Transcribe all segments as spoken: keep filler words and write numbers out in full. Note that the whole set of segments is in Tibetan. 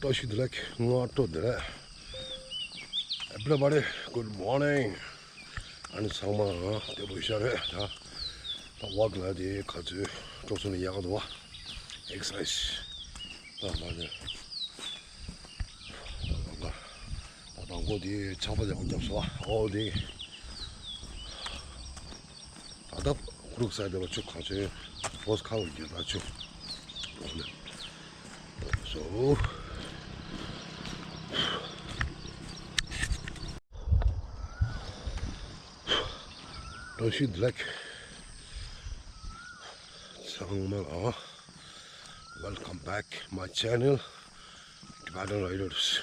བཀྲ་ཤིས་བདེ་ལེགས། སྔ་དྲོ་བདེ་ལེགས། Everybody, good morning. ཨ་ནི་ཚང་མ་བདེ་པོ་ཡོད་ཤག་རེད་ད། ད་ཝོག་ལ་དེ་ག་ཚོད་སྤྲོ་ཚོད་ནས་ཡག་ག་འདུག་བ། ཨེག་སར་སའིཛ། ད་ང་ཚོ་ད་དང་པོ་དེ་ཆག་པ་ཡག་པོ་བརྒྱབ་སོང་བ། ཨོ་དེ། ད་ལྟ་ཁུ་རུག་ས་དེ་བ་ཆུ་གང་ཆེ་བོས་ཁ་བར་གྱི་ད་ཆུ། So, བཀྲ་ཤིས་བདེ་ལེགས། ཚང་མ་ལ། Welcome back my channel, Tibetan Riders.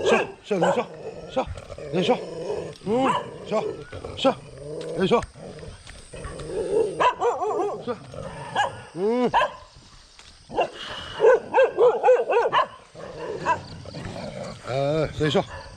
ཤ་ཤ་ལེ་ཤ་ཤ་ལེ་ཤ་ཤ་ལེ་ཤ། ཨ་ལེ་ཤ།